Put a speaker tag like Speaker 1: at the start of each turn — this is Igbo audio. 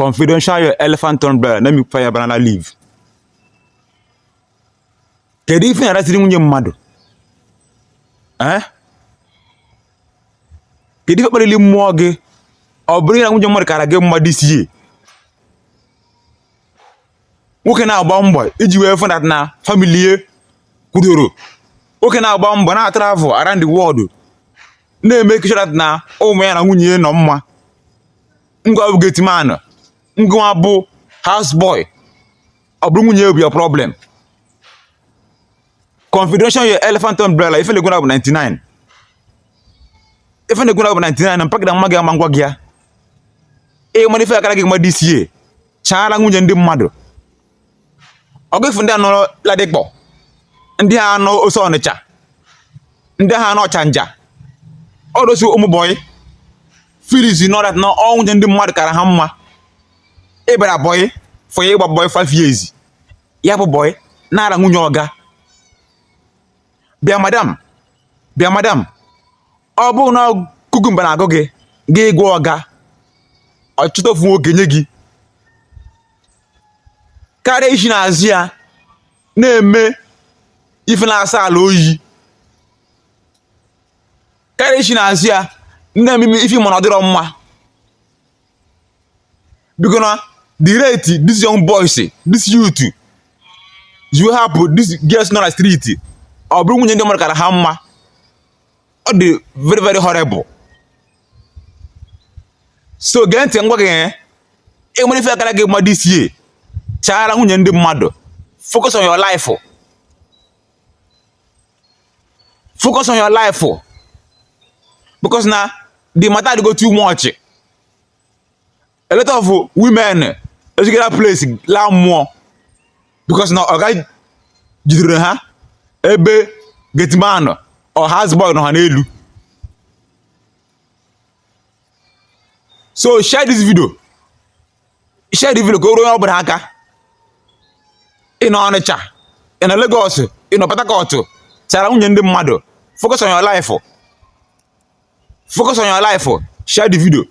Speaker 1: Confidential your elephant umbrella, let me fire banana leaf. Kedu ife na-arasịrị nwunye mmadụ? Eh? Kedu ife kpaliri mmụọ gị? Ọ bụrụ na nwunye mmadụ kara gị mma this year. Nwoke na-agba mbọ iji wee fụ na family ya kwudoro. Nwoke na-agba mbọ na-travel around the world na-eme sure that na ụmụ ya na nwunye ya nọ mma. Ngwa bụ gate man, ngwa bụ house boy, ọ bụrụ nwunye ya bụ your problem. Confidential your elephant umbrella, ife na-ekwu na bụ 99. Ife na-ekwu na bụ 99 na mpakịta mma gị ama ngwa gị ya. Ị mara ife akara gị mma this year, chaara nwunye ndị mmadụ. Ọgụ ifu ndị a nọ Ladipo, ndị a nọ Ose Ọnịcha, ndị ha nọ Ọchanja, ọdụsi ụmụ bọyị filis nọ that na ọ nwunye ndị mmadụ kara ha mma. Ị bịara bọyị for ya ịgba bọyị 5 years, ya bụ bọyị nara nwunye ọga. Bịa madam, bịa madam, ọ bụrụ na cucumber na-agụ gị, gị gwa ọga ọ chọta ofu nwoke nye gị, karịa isi n'azụ ya na-eme ife na-asa ala oyi, karịa isi n'azụ ya na-eme ife mana ọ dịrọ mma. Biko na the rate these young boys, this youth you hapụ these girls nọ na street, ọ bụrụ nwunye ndị mmadụ kara ha mma, ọ dị very very horrible. So gee ntị ngwa gị, ị nwere ife akara gị mma this year, chaara nwunye ndị mmadụ. Focus on your life, focus on your life, because na the matter dey go too much. A lot of women ezigara place laa mmụọ because na ọga jidere ha ebe gate man or house boy nọ ha n'elu. So share this video, share the video ka o ruo onye ọbụla aka. Ị nọ Ọnịcha, ị nọ Lagos, ị nọ Port Harcourt, chara nwunye ndị mmadụ. Focus on your life, focus on your life. Share the video.